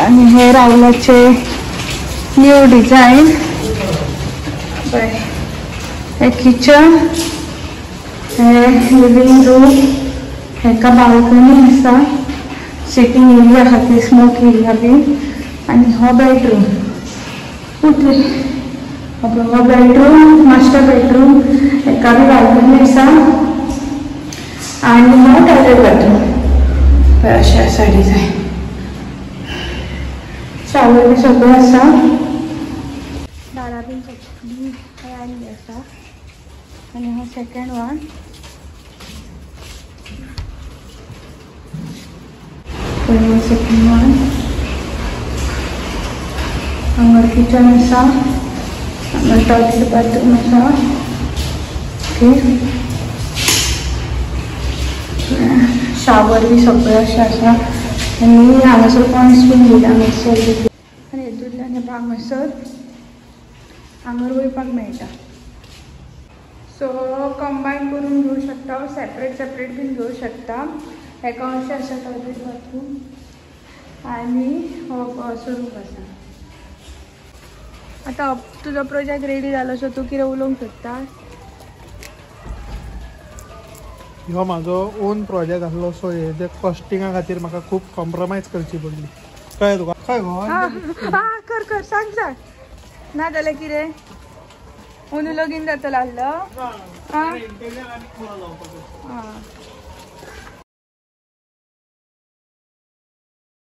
आनी हे राहुलाचे new design. हे किचन, हे लिव्हिंग रूम, हेका बाल्कनी आसा, सिटींग एरिया खातीर स्मोक एरिया बी. आनी हो बेडरूम, हो बेडरूम मास्टर बेडरूम, हेका बी बाल्कनी आसा. आनी हो टॉयलेट बाथरूम. अशें आसा डिझायन. शावर बी सगळें आसा. दारां बीन सगळीं आयिल्ली आसा. आनी हो सेकंड वन. सेकंड वन हांगा किचन आसा, हांगा टॉयलेट बाथरूम आसा. ओके, शावर बी सगळें अशें आसा. आनी हांगासर पॉयंट्स बीन दिला हांगासर. आनी हेतूंतल्यान हांगासर हांगर वयपाक मेळटा. सो कंबायन करून घेवं शकता, सेपरेट सेपरेट बीन घेवं शकता. हेका अशें आसा टॉयलेट बाथरूम आनी हो असो रूम आसा. आतां तुजो प्रोजेक्ट रेडी जालो, सो तूं कितें उलोवंक सोदता? हो म्हाजो ओन प्रोजेक्ट आसलो, सो हेजे कॉस्टिंगा खातीर म्हाका खूब कॉम्प्रोमायज करची पडली. कळ्ळें तुका? खंय गो? हां कर कर, सांग सांग. ना जाल्यार कितें अंदू लगीन जातलो आहलो? हां.